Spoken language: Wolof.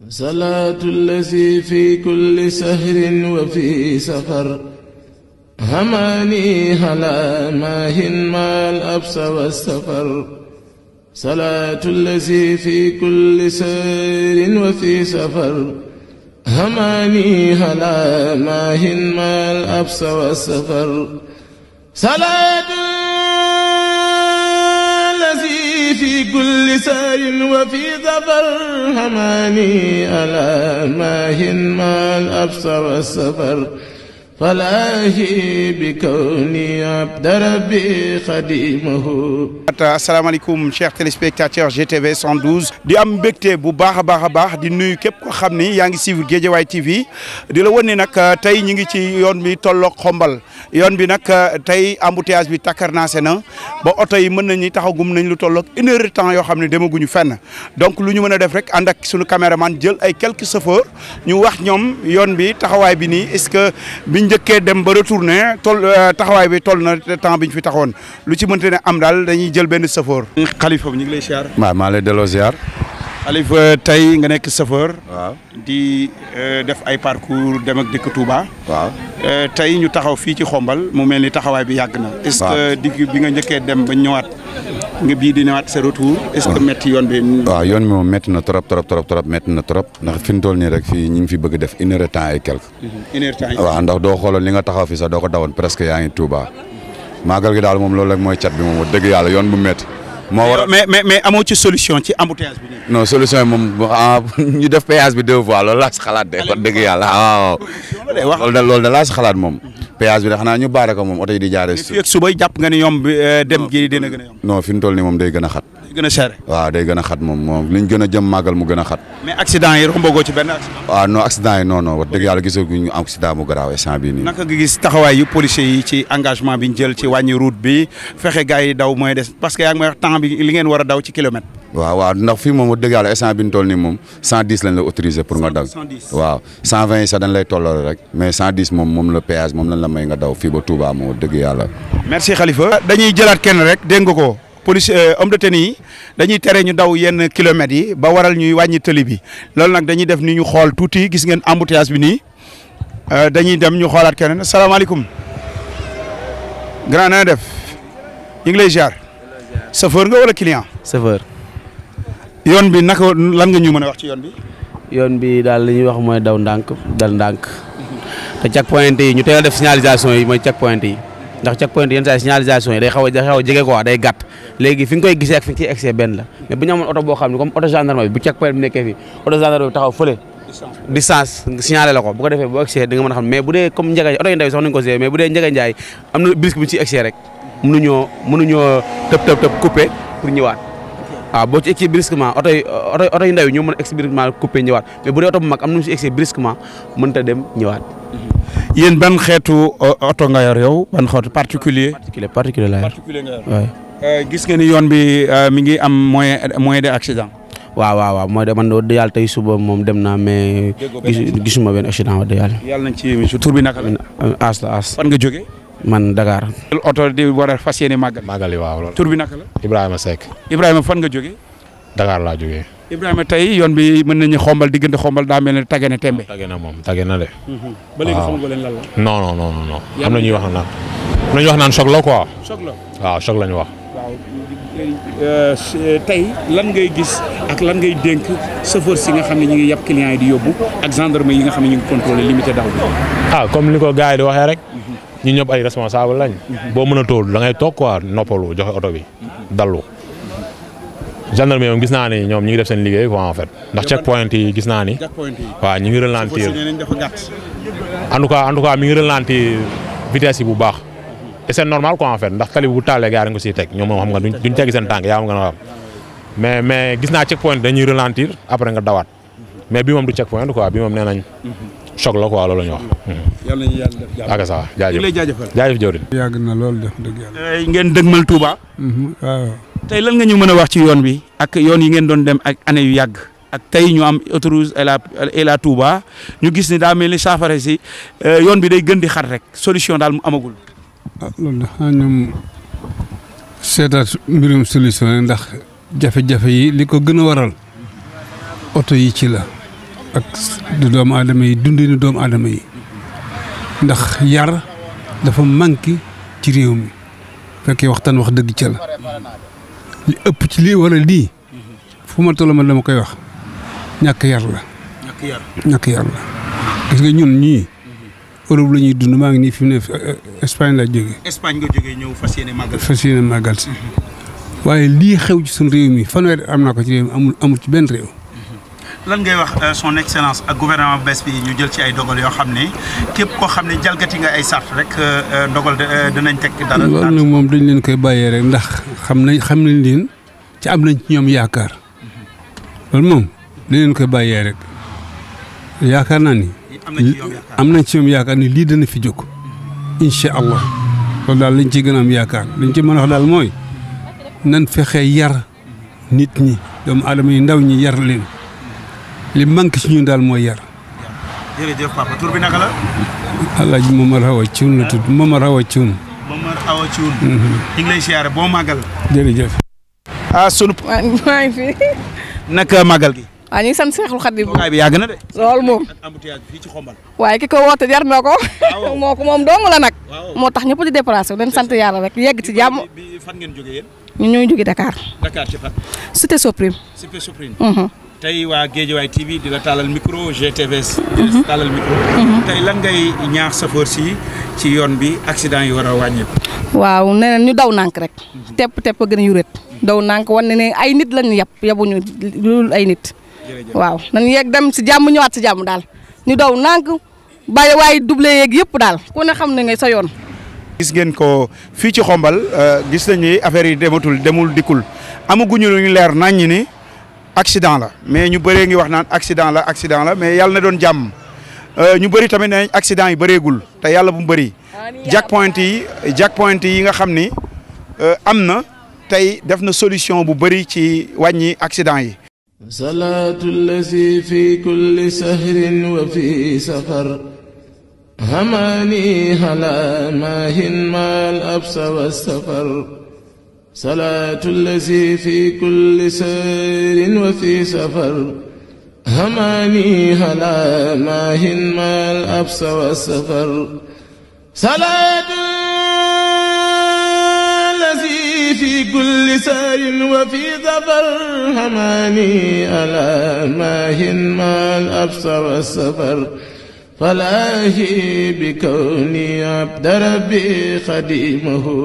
salaatu allazi fi kulli sahrin wa fi safar hamaani ala maahin maal absa wa safar salaatu allazi fi kulli sahrin wa fi safar hamaani ala maahin maal absa wa safar salaatu في كل سار وفي ظفر هماني ألا ماهن ما الأبص والسفر فلاهي بكوني عبد ربي خديمه. asalaamaaleykum chers téléspectateurs GTV 112 di am mbégte bu baax a baax di nuyu képp ko xam ni yaa ngi suivre Guédiawaye TV di la wan ni nag tey ñu ngi ci yoon bi tolloog xombal yoon bi nag tey embouteillage bi takkarnaase na ba oto yi mën nañu taxagum nañ lu tolloog 1 heure de temps yoo xam ne demaguñu fenn donc lu ñu mën a def rek ànd ak sunu caméraman jël ay quelques chauffeurs ñu wax ñoom yoon bi taxawaay bi nii est-ce que biñ njëkkee dem ba retourné taxawaay bi toll na temps biñ fi taxawoon lu ci mënte ne am daal dañuy jël benn chauffeur. Khalifa ñu ngi lay ziar. waaw maa lay delloo ziar. Khalifa tey nga nekk chauffeur. waaw di def ay parcours dem ak dëkk Touba. waaw tey ñu taxaw fii ci xombal mu mel ni taxawaay bi yàgg na. est-ce que digg bi nga njëkkee dem ba ñëwaat nga bii di ñëwaat sa retour. est-ce que métti yoon bi. waaw yoon bi moom métti na trop métti na trop ndax fi mu toll nii rek fii ñu ngi fi bëgg def 1 heure de temps et quelque. 1 heure de temps. waaw ndax doo xoolal li nga taxaw fi sax doo ko dawoon presque yaa ngi Touba. maagal gi daal moom loolu rek mooy cat bi moom wax dëgg yàlla yoon bu métti. moo war mais amoo ci solution ci embouteillage bi nii. non solution yi moom ñu def péage bi 2 fois loolu laa si xalaat de wax dëgg yàlla waaw. loolu da laa si xalaat moom. péage bi de xanaa ñu baare ko moom oto yi di jaaree. fii ak suba jàpp nga ni yomb dem gi dina gën a yomb. non fi mu toll nii moom day gën a xat. day gën a cher. waaw day gën a xat moom liñ gën a jëm màggal mu gën a xat. mais accident yi rombogoo ci benn accident. waaw non accident yi non wax dëgg yàlla gisaguñu accident bu garaaw instant bii nii. naka nga gis taxawaay yu policiers yi ci engagement bi ñu jël ci wàññi route bi fexe gars yi daw mooy des parce que yaa ngi may wax temps bi li ngeen war a daw ci kilomètre. waaw ndax fii moom wax dëgg yàlla instant bi ñu toll nii moom 110 lañ la autorisé pour nga daw. 110 waaw 120 yi sax dañ lay tolloo rek mais 110 moom la péage moom lañ la may nga daw fii ba Touba moom wax dëgg yàlla. merci Khalifa. dañuy jëlaat kenn rek dégg nga ko police homme de tenue yi dañuy tere ñu daw yenn kilomètres yi ba waral ñuy wàññi tëli bi loolu nag dañuy def ni ñu xool tuuti gis ngeen embouteillage bi nii dañuy dem ñu xoolaat keneen salaamaaleykum. grand na def ñu ngi lay ziar. chauffeur nga wala client. chauffeur. yoon bi naka lan nga ñu mën a wax ci yoon bi. yoon bi daal li ñuy wax mooy daw ndànk dal ndànk te check point yi ñu teel a def signalisation yi mooy check point yi ndax check point yenn saa signalisation yi day xaw a jege quoi day gàtt léegi fi nga koy gisee ak fi nga ciy excès benn la mais bu ñu amoon oto boo xam ne comme oto gendarme bi bu check point bi nekkee fii oto gendarme bi taxaw fële distance nga signalé la ko bu ko defee boo excès di nga mën a xam mais bu dee comme njëga oto yi ndaw sax nañu ko gisee mais bu dee njëga njaay am na brisque bu ci excès rek mënuñoo tëb coupé pour ñëwaat waaw boo ci excès brusquement oto yi ndaw yi ñoo mën a excès brusquement coupé ñëwaat mais bu dee oto bu mag am na ñu ci excès brusquement mënut a dem ñëwaat. yéen ban xeetu oto nga yor yow ban xeetu particulier la waaw. gis nga ni yoon bi mi ngi am moyen de accident. waaw mooy de man de yàlla tey suba moom dem naa mais gisuma benn accident wax dëgg yàlla. yàlla nañ ci tur bi naka la. As la As. fan nga jógee. man Dakar. oto di war a fas yéene màggal. màggali waaw loolu. tur bi naka la. Ibrahima Seck. Ibrahima fan nga jógee. Dakar laa jógee. Ibrahima tey yoon bi mën nañu xombal diggante xombal daa mel ne tagge na tembe. tagge na de. ba léegi xamagoo leen lan la. non. am na ñuy wax naan choc la quoi. choc la waaw choc la ñu wax. waaw tey lan ngay gis ak lan ngay dénk chauffeur si nga xam ne ñu ngi yàpp clients yi di yóbbu ak gendarme yi nga xam ne ñu ngi contrôler limité daw bi. comme ni ko gars yi di waxee rek. ñun ñëpp ay responsable lañ. boo mën a tóol da ngay toog quoi noppalu joxe oto bi dallu. gendarmerie moom gis naa ni ñoom ñu ngi def seen liggéey quoi en fait ndax check point yi gis naa ni. waaw ñu ngi ralentir en tout cas mi ngi ralentir vitesse yi bu baax. et c'est normal quoi en fait ndax tali bu taalee gars yi dañ ko siy teg ñoom moom xam nga duñ teggi seen tànk yaa ma nga a xam mais gis naa check point dañuy ralentir après nga dawaat mais bi moom du check point quoi bi moom nee nañ choc la quoi loolu la ñu wax. yàlla nañu yàlla def jàmm. ak ça jaajëf jawrin. yàgg na loolu def dëgg yàlla. ngeen dëgmal Touba. waaw. tey lan nga ñu mën a wax ci yoon bi ak yoon yi ngeen doon dem ak année yu yàgg ak tey ñu am autoroute la Touba ñu gis ni daa mel ni saafara si yoon bi day gën di xat rek solution daal mu amagul. loolu dafa ñoom seetaat mbirum solution ndax jafe-jafe yi li ko gën a waral oto yi ci la ak doomu aadama yi dundinu doomu aadama yi ndax yar dafa manqué ci réew mi fekkee waxtaan wax dëgg ca la li ëpp ci lii wala lii fu ma toll ma dama koy wax ñàkk yar la. ñàkk yar la gis nga ñun ñii Europe la ñuy dund maa ngi nii fi mu ne Espagne laa jógee. Espagne nga jógee ñëw fas yéene màggal. fas yéene màggal si waaye lii xew ci suñu réew mi fanweeri am naa ko ci réew mi amul ci benn réew. lan ngay wax son excellence ak gouvernement bees bi ñu jël ci ay dogal yoo xam ne képp koo xam ne jalgati nga ay sart rek dogal dinañ teg dara. loolu nag moom dañ leen koy bàyyee rek ndax xam nañ leen ci am nañ ci ñoom yaakaar loolu moom dañ leen koy bàyyee rek yaakaar naa ni. am nañ ci ñoom yaakaar ni lii dana fi jóg incha allah loolu daal lañ ciy gën a am yaakaar liñ ci mën a wax daal mooy nan fexe yar nit ñi doomu aadama yi ndaw ñi yar leen. li manque ci ñun daal mooy yar. jërëjëf papa tur bi naka la. Alaaji Momar Awa Thioune la tudd Momar Awa Thioune. Momar Awa Thioune. ñu ngi lay siyaare boo màggal. jërëjëf. sunu. maa ngi fi. naka màggal gi. waaw ñu ngi sant Seexul Xadiim. toogaay bi yàgg na de. loolu moom. ak embouteillage fii ci xombal. waaye ki ko woote jar na ko. moo ko moom dong la nag. moo tax ñëpp di déplacé dañ sant yàlla rek yegg ci jàmm. bi fan ngeen jógee yéen. ñun ñoo jógee Dakar. Dakar ci fan. Cité Soprim. Cité Soprim. tey waa Guédiawaye TV di la taalal micro GTV. taalal micro. tey lan ngay ñaax chauffeur si ci yoon bi accident yi war a wàññeeku. waaw nee na ñu daw nànk rek. tepp tepp gën a yuret. daw nànk wan ne ay nit lañu yabuñu lu ay nit. waaw nañu yegg dem si jàmm ñëwaat si jàmm daal ñu daw nànk bàyyi waaye doublé yeeg yëpp daal ku ne xam ne nga sa yoon. gis ngeen ko fii ci xombal gis nañ ni affaire yi demul dikkul amaguñu lu ñu leer naññ ni. accident la mais ñu bëree ngi wax naan accident la mais yàlla na doon jàmm ñu bëri tamit ne accident yi bëreegul te yàlla bu mu bëri jackpoint yi nga xam ni am na tey def na solution bu bëri ci wàññi accident yi. salaatu allazi fi kulli sahrin wa fi safar hamani hala mahin mal absa wa safar salaatu allazi fi kulli sayrin wa fi safar hamani hala mahin mal absa wa safar salaatu allazi fi kulli sayrin wa fi safar hamani hala mahin mal absa wa safar falaahi bi kawni abda rabbi xadimahu